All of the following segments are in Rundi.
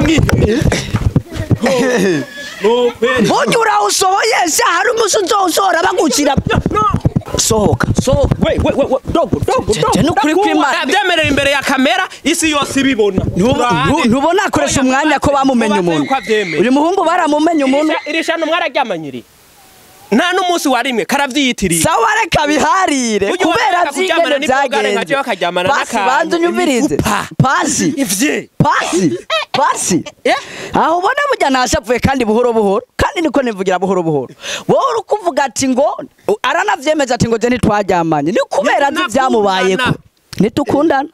Ndamwihebeye. No kweli. Burya urawusohoye se hari umunsi uzosohora bagucira. Sohoka. Sohoka. We we we dogo dogo dogo. Nukuri kw'Imana. Ndavyemerera imbere ya kamera isi yose ibibona. Ntubona akoresha umwanya ko bamumenye umuntu. Uyu muhungu baramumenye umuntu. Iri shano mwararyamanyiri. Nta n'umunsi warimwe karavyiyitiriye. Sawa reka biharire kubera vyigene vyagenze. Pasi banze unyumvirize. Pasi. Ivye. Pasi. Pasi. Aho ubona burya nashavuye kandi buhoro buhoro kandi niko nivugira buhoro buhoro. Wowe uri kuvuga ati ngo aranavyemeza ati ngo je ntitwaryamanye. Ni kubera vyamubayeko. Nitukundana.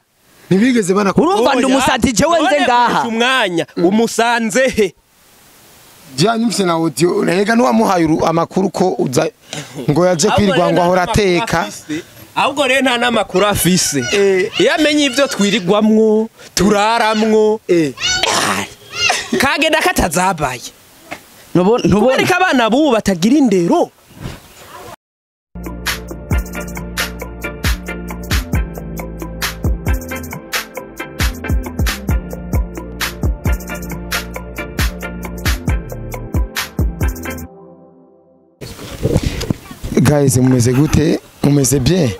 Ntibigeze banakunda. Urumva ndi umusazi jewe nze ngaha. Umwanya umusanze he? Janyumse na audio rega nuwamuhaye amakuru ko uza ngo yaje kwirwa ngo ahora ateka. Ahubwo rero nta namakuru afise. Iyo amenye ivyo twirigwamwo turaramwo kagenda katazabaye. Ntubona ko abana bubu batagira indero. Guys, mumeze gute? Mumeze bien?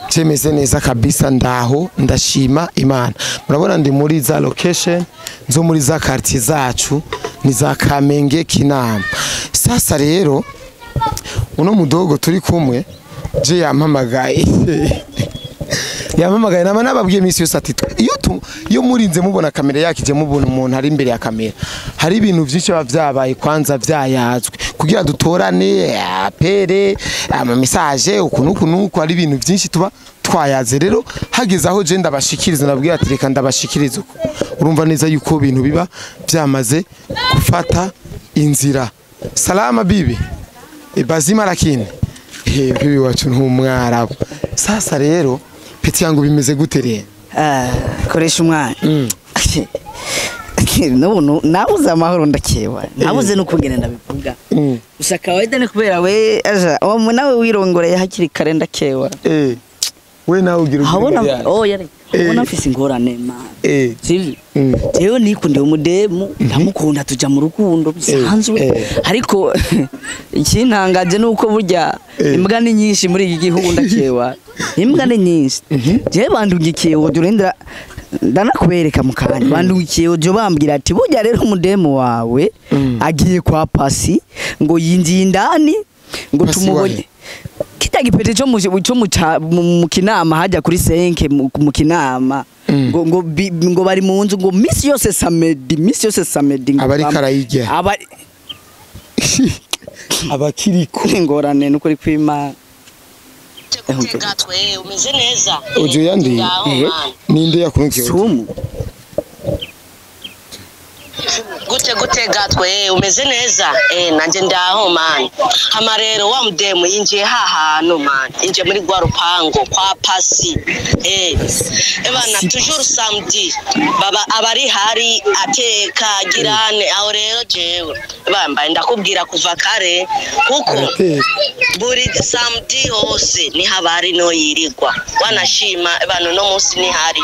Chemeze neza kabisa ndaho ndashima Imana. Murabona ndi muri za location zo muri za quartier zacu ni za Kamenge Kinama. Sasa rero uno mudogo turi kumwe je yampamagaye. Yampamagaye nama nababwiye misi yose ati iyo murinze mubona kamera yakije mubona umuntu ari imbere ya kamera. Hari ibintu byinshi bavyabaye kwanza vyayazwe kugira dutorane apere ama message ukuntu kunuko ari ibintu byinshi tuba twayaze. Rero hageze aho je ndabashikiriza nabwiye ati reka ndabashikiriza uko urumva neza yuko ibintu biba byamaze gufata inzira. Salama bibi bazima lakini bibi wacu ntumwarabu. Sasa rero peti yangu bimeze gute rero? Koresha umwana. No nabuze amahoro ndakewa. Nabuze nukugenda ndabivuga. Gusa kawaida ni kubera we aja nawe wirongoreye hakiri kare ndakewa. We nawe ugira ubona oh yari ubona mfise ingorane man. Sivyo? Jewe nikundiye umudemu ndamukunda tuja mu rukundo bisanzwe. Ariko ikintangaje nuko burya imbwa ni nyinshi muri iki gihugu ndakewa. Imbwa ni nyinshi. Jewe bandungikiye urindira ndanakubereka mukanya bandungikiye ujo bambwira ati burya rero umudemu wawe agiye kwa Pasi ngo yinjiye indani ngo tumubone. Kita gipete cyo mu kinama hajya kuri senke mu kinama ngo ngo bari mu nzu ngo misi yose samedi abari karayijya abari abakiriko ingorane nukuri kw'Imana. Gatwe umeze neza ujo yandi ninde yakurunkiye sumu gute gute gatwe umeze neza nanje ndaho man. Hama rero wa mudemu yinjiye hahano man, inje muri gwa rupango kwa Pasi ebana toujours samedi baba abari hari ateka girane aho rero jewe bambaye ndakubwira kuva kare kuko buri samedi hose ni habari no yirigwa wanashima ebana no munsi ni hari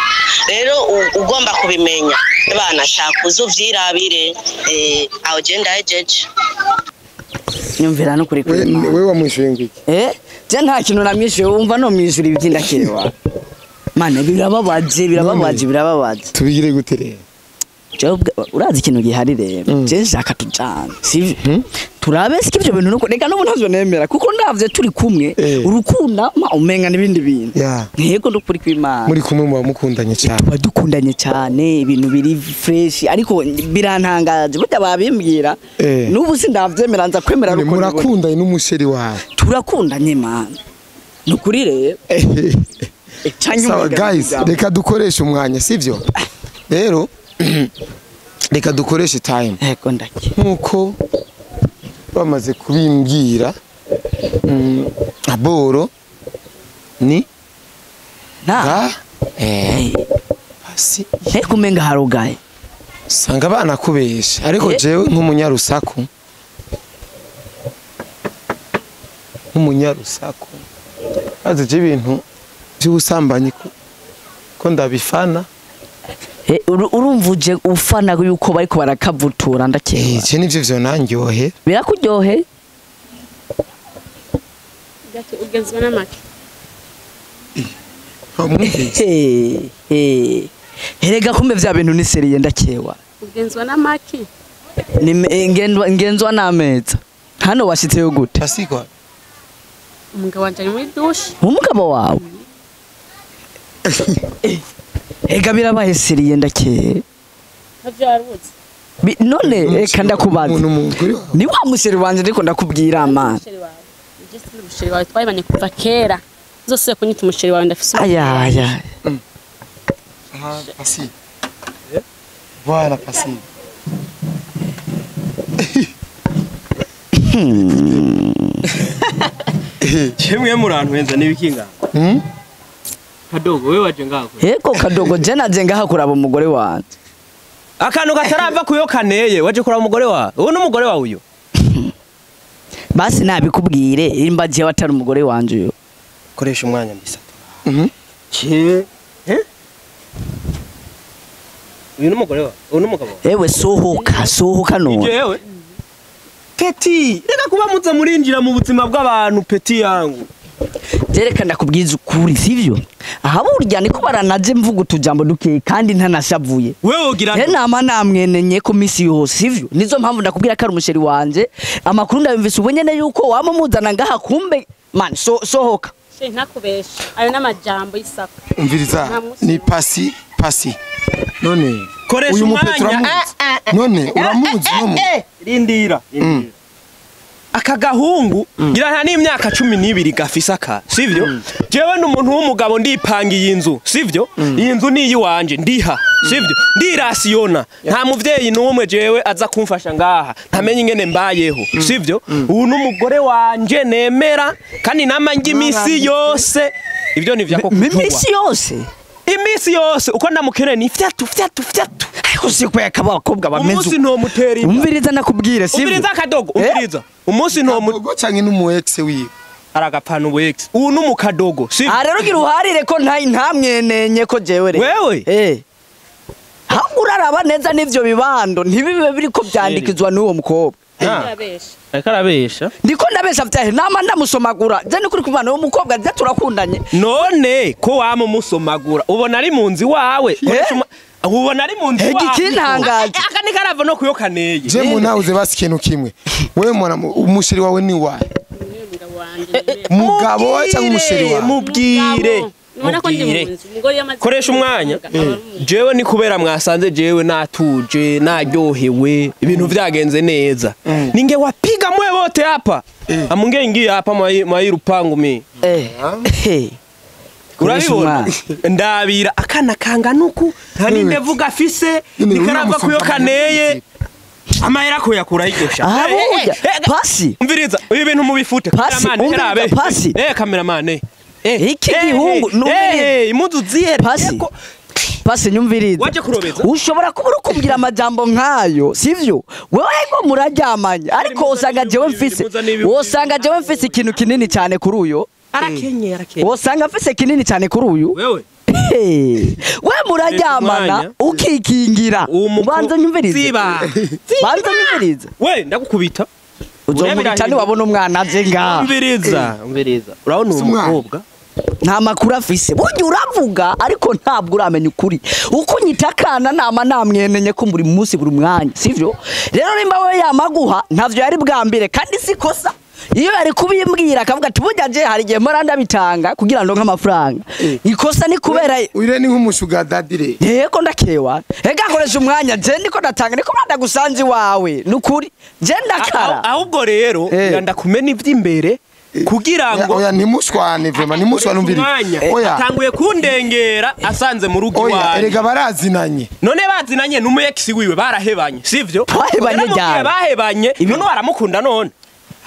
rero ugomba kubimenya ebana shaka uzuvyirabire aho je ndahejeje nyumvira no kuri kuri wewe wamwishuye ngiki je nta kintu namwishuye wumva no mwishyura ibyindakewa mane birababaje birababaje birababaje. Tubigire gute rero? Urazi ikintu gihari rero je nshaka tujana sivyo turabe siki ivyo bintu nuko reka n'ubu ntavyo nemera kuko ndavye turi kumwe urukunda ma umenga n'ibindi bintu yego ndukuri kw'Imana muri kumwe muba mukundanye cyane tuba dukundanye cyane ibintu biri fresh ariko birantangaje burya babimbwira n'ubu sindavyemera nza kwemera ruko murakundanye n'umusheri wawe turakundanye man nukuri rero Sawa guys reka dukoreshe umwanya sivyo rero reka dukoreshe time yego ndake nkuko bamaze kubimbwira aboro ni na pasi kumenga harugaye sanga bana kubesha ariko jewe nk'umunyarusaku azi je ibintu by'ubusambanyi ko ndabifana. Urumva uje ufana yuko bariko barakavutura ndakewa. Je nivyo vyo nandyohe. Birakuryohe? Gati ugenzwa n'amaki. Erega kumbe vya bintu ni seriye ndakewa. Ugenzwa n'amaki? Ni ngenzwa n'ameza. Hano washitseyo gute? Pasikwa. Umugabo wanje ari muri douche. Umugabo wawe? Ega birabaye seriye ndakeye. Ntavyo waruzi. None reka ndakubaza. Ni wa musheri wanje ndiko ndakubwira man. Umusheri wawe twabanye kuva kera. Zose kunyita umusheri wawe ndafise. Aya aya. Ah, pasi. Voilà pasi. Kimwe murantu henza nibikinga. Kadogo wewe waje ngaho. Yego kadogo je naje ngaha kuraba umugore wanje. Akantu katarava kuyo kaneye waje kuraba umugore wawe. Uwo n'umugore wawe uyo. Basi nabikubwire imba je watari umugore wanje uyo. Koresha umwanya mbisatu. Che. Uyu n'umugore wawe, uyu n'umugabo wawe. Ewe sohoka, sohoka none. Jewe. Peti, reka kuba muza murinjira mu buzima bw'abantu peti yangu. Jereka ndakubwiza ukuri sivyo? Aha burya niko baranaje mvuga utujambo duke kandi ntanashavuye. Wewe ugira nte nama namwenenye ko misi yose sivyo? Nizo mpamvu ndakubwira ko ari umusheri wanje. Amakuru ndabimvise ubu nyene yuko wamumuzana ngaha kumbe man sohoka. She ntakubesha. Ayo namajambo y'isaka. Umviriza ni pasi pasi. None koresha umwanya. None uramuzi no rindira. Aka gahungu ngira nta n'imyaka 12 gafise aka sivyo? Jewe n'umuntu w'umugabo ndipangiye inzu sivyo? Iyi nzu ni iyiwanje ndiha sivyo? Ndirasiyona nta muvyeyi n'umwe jewe aza kumfasha ngaha ntamenye ingene mbayeho sivyo? Ubu n'umugore wanje nemera kandi nama imisi yose ivyo ni vyako kujua. Imisi yose? Imisi yose uko ndamukeneye ni fyatu fyatu fyatu. Ariko sikweka abakobwa bameze umunsi ntomutera inda. Umviriza nakubwire sivyo? Umviriza kadogo umviriza. Umunsi ntomudogo canke n'umu ex wiwe. Aragapana ubu ex. Ubu n'umukadogo sivyo? Ah rero gira uharire ko ntamwenenye ko jewe rero. Wewe? Ahubwo uraraba neza n'ivyo bibando ntibibe biriko vyandikizwa n'uwo mukobwa. Ariko arabesha. Ndiko ndabesha vyahe nama ndamusomagura. Je nikuri kubana uwo mukobwa je turakundanye. None ko wamumusomagura ubona ari mu nzi wawe. Ubona ari mu nzi wawe. Ikintangaje. Aka ni karava no kuyokaneye. Je munawuze basi ikintu kimwe. Wewe mwana umusheri wawe ni wahe? Mugabo wawe cyangwa umusheri wawe? Mubwire. Koresha umwanya. Jewe ni kubera mwasanze jewe natuje naryohewe ibintu vyagenze neza. Ninge wapiga mwe bote hapa. Amunge ngiye hapa mwa rupangu mi. Urabibona ndabira akana kanganuku nta nindevuga afise nikarava kuyokaneye amahera ko yakura yigosha. Pasi umviriza ibi bintu mubifute cameraman pasi cameraman iki gihungu impuzu zihere pasi pasi nyumviriza waje kurobeza ushobora kuba urukumbwira amajambo nkayo sivyo? Wewe ngo muraryamanye ariko usanga jewe mfise usanga jewe mfise ikintu kinini cyane kuri uyo arakenye arakenye usanga mfise kinini cyane kuri uyu wewe we muraryamana ukikingira ubanza nyumviriza banza nyumviriza we ndagukubita uzomubita ni wabona umwana aje ngaha umviriza umviriza urabona uwo mukobwa nta makuru afise burya uravuga ariko ntabwo uramenya ukuri uko unyitakana nama namwenenye ko buri munsi buri mwanya sivyo? Rero nimba we yamaguha ntavyo yari bwambire kandi sikosa iyo yari kubimbwira akavuga ati burya je hari igihe mpora ndabitanga kugira ndonke amafaranga ikosa ni kubera ure ni nk'umushuga dadire yego ndakewa ega nkoresha umwanya je ndiko ndatanga niko ndagusanze wawe nukuri je ndakara ahubwo rero ndakumena ivy'imbere kugira ngo oya ntimushwane vraiment ntimushwane umviri oya atanguye kundengera asanze mu rugo oya iwawe erega barazinanye none bazinanye n'umu ex wiwe barahebanye sivyo bahebanye ryari bahebanye none baramukunda none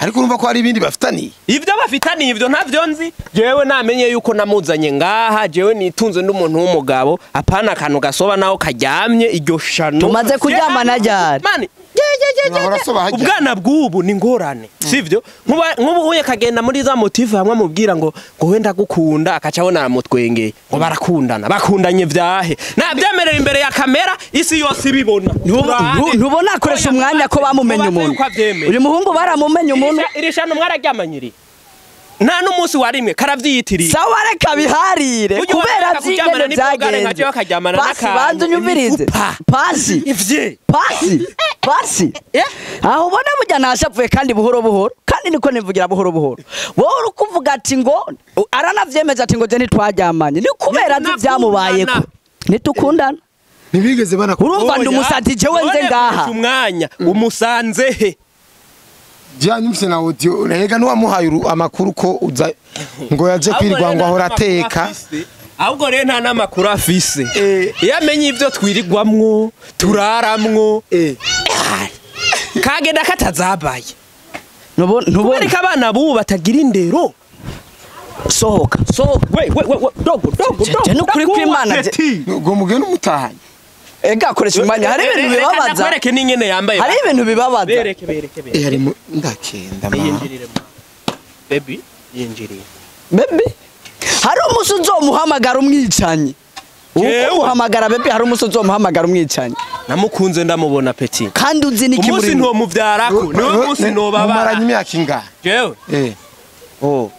ariko urumva ko hari ibindi bafitaniye ivyo bafitaniye ivyo ntavyo nzi jewe namenye yuko namuzanye ngaha jewe nitunze n'umuntu w'umugabo apana akantu gasoba naho karyamye iryo shano tumaze kuryamana ryari mani Ubwana bw'ubu ni ngorane, sivyo? Nk'ubu uye kagenda muri za motive hamwe amubwira ngo wenda gukunda, akaca abona aramutwengeye ngo barakundana, bakundanye vyahe? Nabyemerera imbere ya kamera isi yose ibibona. Ntubona akoresha umwanya ko bamumenye umuntu. Uyu muhungu baramumenye umuntu. Iri shano mwararyamanyiri. Nta n'umunsi warimwe karavyiyitiriye. Sawa reka biharire kubera vyigene byagenze. Pasi banze unyumvirize. Pasi. Ivye. Pasi. Pasi. Aho ubona burya nashavuye kandi buhoro buhoro kandi niko nivugira buhoro buhoro. Wowe uri kuvuga ati ngo aranavyemeza ati ngo je ntitwaryamanye. Ni kubera vyamubayeko. Nitukundana. Ntibigeze banakunda. Urumva ndi umusazi jewe nze ngaha. Umwanya umusanze he? Janyumse na audio rega nuwamuhaye amakuru ko uza ngo yaje kwirwa ngo ahora ateka. Ahubwo rero nta namakuru afise. Iyo amenye ivyo twirigwamwo turaramwo kagenda katazabaye. Ntubona ko abana bubu batagira indero. Sohoka sohoka. We dogo dogo dogo. Nukuri kw'Imana ngo mugende umutahanye. Ega akoresha umwanya hari ibintu bibabaza. Nakwereke n'ingene yambaye. Hari ibintu bibabaza. Bereke bereke bereke. Hari ndakenda mama. Yinjirire mama. Baby yinjirire. Baby hari umunsi uzomuhamagara umwicanyi. Uhamagara baby hari umunsi uzomuhamagara umwicanyi. Namukunze ndamubona peti. Kandi uzi niki muri. Umunsi ntomuvyarako niwe munsi nobabara. Mumaranye imyaka ingahe? Jewe. Oh.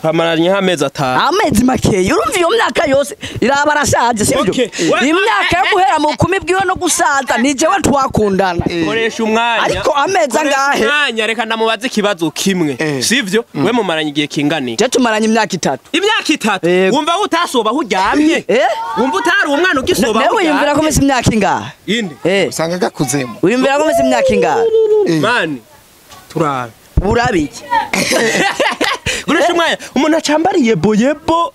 Pamaranye amezi atanu. Amezi makeyi urumva iyo myaka yose iraba arashaje sibyo? Imyaka yo guhera mu kumi bwiwe no gusaza ni jewe twakundana. Koresha umwanya. Ariko amezi angahe? Umwanya reka ndamubaze ikibazo kimwe. Sivyo? We mumaranye igihe kingana? Je tumaranye imyaka itatu. Imyaka itatu. Wumva utasoba uryamye? Wumva utari umwana ugisoba uryamye? Nawe wiyumvira ko mese imyaka ingahe? Inde. Usanga gakuzemo. Wiyumvira ko mese imyaka ingahe? Mani turabe. Urabiki. Guresha umwanya umuntu acambariye boyebo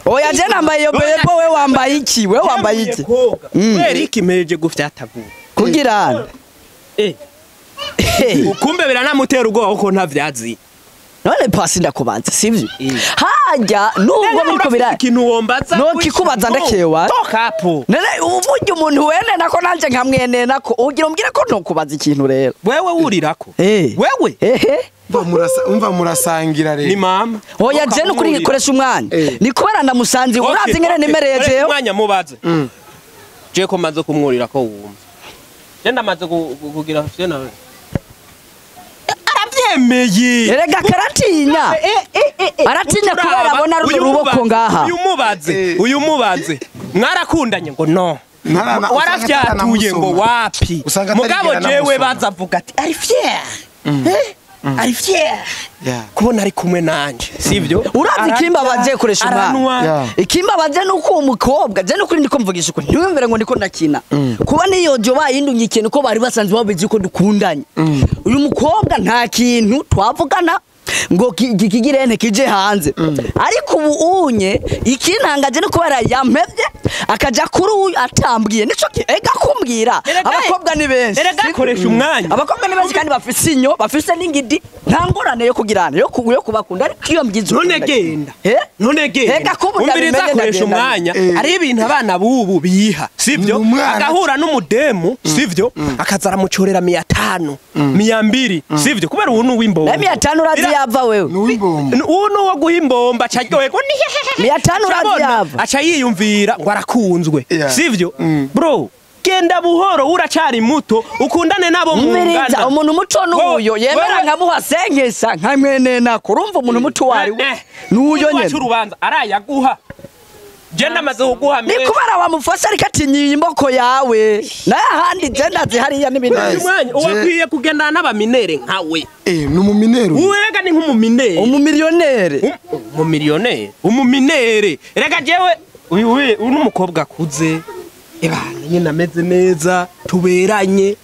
Oya je nambaye boyebo we wambaye iki we wambaye iki Kubera iki meje gufyatavuga kugira ukumbe biranamutera ubwoba ko ntavyazi. None pasi ndakubanza sivyo hajya nubwo biriko bira ikintu wombaza no kikubaza ndakewa tokapo none uburyo umuntu wene nako nanje nkamwene nako ugira umbwira ko ntokubaza ikintu rero wewe wurirako wewe umva murasangira rero ni mama. Oya je nukuri ngikoresha umwanya ni kubera ndamusanze urazi ngene nemereye jewe umwanya mubaze je ko maze kumwurira ko wumva je ndamaze kugira je nawe aravyemeye. Erega karatinya aratinya kubera abona runo ruboko ngaha. Uyu mubaze mwarakundanye ngo no warafyatuye ngo wapi mugabo jewe bazavuga ati ari fier ari fier kubona ari kumwe nanje sivyo? Urazi ikimbabaje koresha umwana. Ikimbabaje nuko uwo mukobwa je nukuri ndiko mvugisha uko ntiwumvire ngo ndiko ndakina. Kuba niyo jo bayindunye ikintu ko bari basanzwe babizi ko dukundanye. Uyu mukobwa nta kintu twavugana ngo kikigirene kije hanze. Ariko ubu unye ikintangaje no kubera yampevye akaja kuri uyu atambwiye nico ega kumbwira. Abakobwa ni benshi erega koresha umwanya. Abakobwa ni benshi kandi bafise inyo bafise n'ingidi nta ngorane yo kugirana yo kubakunda ariko iyo mbyize none genda none genda ega kumbwira koresha umwanya. Ari ibintu abana bubu biha sivyo? Agahura n'umudemu sivyo? Akaza aramucorera 500 200 sivyo? Kubera ubu nuw'imbombo 500 urazi yava wewe nuw'imbombo uwo guhimbomba acaryoherwa ni 500 urazi yava aca yiyumvira ngo arakunzwe sivyo? Bro genda buhoro uracari muto ukundane nabo mungana. Umuntu muto nuyo yemera nkamuha senkesa nkamwene nako urumva umuntu muto wari nuyo nyene urubanza arayaguha je ndamaze kuguha ni kubara wamufasha ariko atinyiye imboko yawe nahandi je ndazi hariya n'ibindi. Umwanya uwakwiye kugendana n'abaminere nkawe ni umuminere uwega ni nk'umuminere umumiliyonere umumiliyonere umuminere rega jewe uyu n'umukobwa akuze ebana nyine ameze neza tuberanye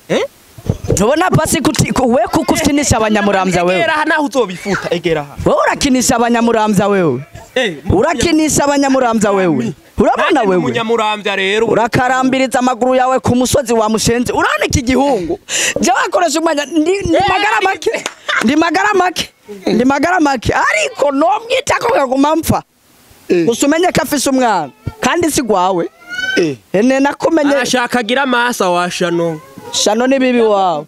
Tubona pasi kuti we kukufinisha abanyamuramvya wewe. Egera aha naho uzobifuta egera aha. Wewe urakinisha abanyamuramvya wewe. Urakinisha abanyamuramvya wewe. Urabona wewe. Umunyamuramvya rero. Urakarambiriza amaguru yawe ku musozi wa Mushenzi. Urabona iki gihungu. Je wakoresha umwanya ndi magara make. Ndi magara make. Ndi magara make. Ariko no mwitako kaguma mpfa. Usumenye ko afise umwana kandi si gwawe. Ene nakumenye arashaka agira amasa washano. Shano ni bibi wawe.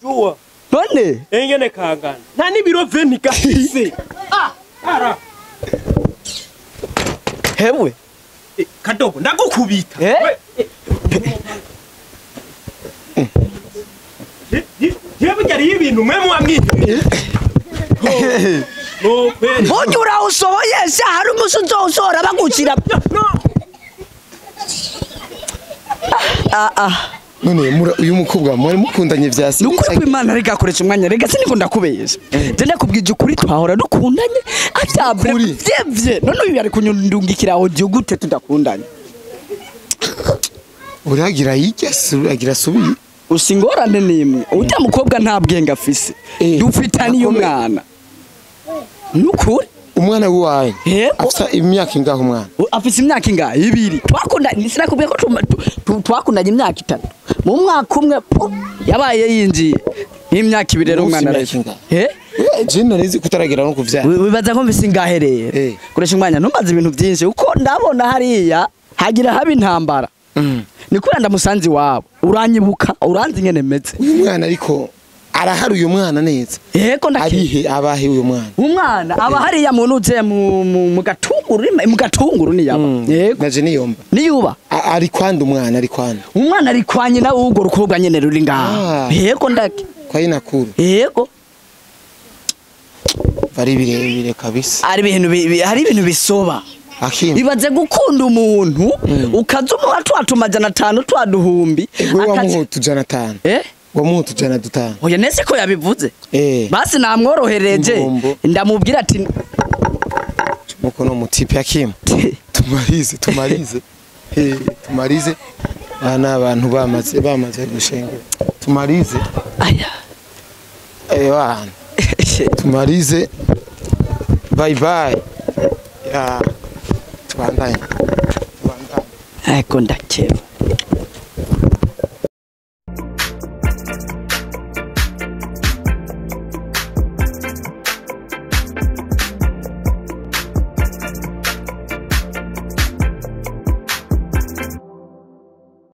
None engene kangana nta n'ibiro 20 gafise. Ara hewe kadogo ndagukubita. Yewe byari ibintu mwe mwamwite. No kweli. Burya urawusohoye se hari umunsi uzowusohora bagucira. None uyu mukobwa mwari mukundanye vya si. Nukuri kw'Imana rega koresha umwanya rega sinikunda kubesha. Je ndakubwije ukuri twahora dukundanye atabure vyevye. None uyu yari kunyundungikira audio gute tudakundanye? Uragira yijya uragira subi. Usingorane nimwe. Urya mukobwa nta bwenge afise. Dufitaniye umwana. Nukuri umwana wawe afisa imyaka ingaho umwana? Afisa imyaka ingahe? Ibiri. Twakundanye sinakubwiye ko twakundanye imyaka 3. Mu mwaka umwe yabaye yinjiye. N'imyaka 2 rero umwana arashika. Je narizi kutaragera no kuvyara. Wibaza ko mfise ingahe rero? Koresha umwanya ntumbaze ibintu byinshi uko ndabona hariya hagira haba intambara. Nikura ndamusanzi wabo. Uranyibuka uranzi ngene meze. Uyu mwana ariko arahari uyu mwana neza. Yego ndakiri. Abahe uyu mwana? Umwana aba hariya muntu uze mu gatunguru mu gatunguru ni yaba. Yego. Naje niyomba. Niyuba. Ari kwanda umwana ari kwanda. Umwana ari kwanye na ugo rukobwa nyene ruri ngaha. Yego ndake. Kwa inakuru. Yego. Bari birebire kabisa. Ari ibintu hari ibintu bisoba. Ibaze gukunda umuntu ukazumuha twa 500 twa 2000 akazi 500. Wamuha 500. Oya nese ko yabivuze. Basi namworohereje ndamubwira ati mukono mutipe yakimu. Tumarize tumarize. Tumarize. Bana abantu bamaze gushengera. Tumarize. Aya. Bana. Tumarize. Bye bye. Ya. Tubandanye. Eko ndakeba.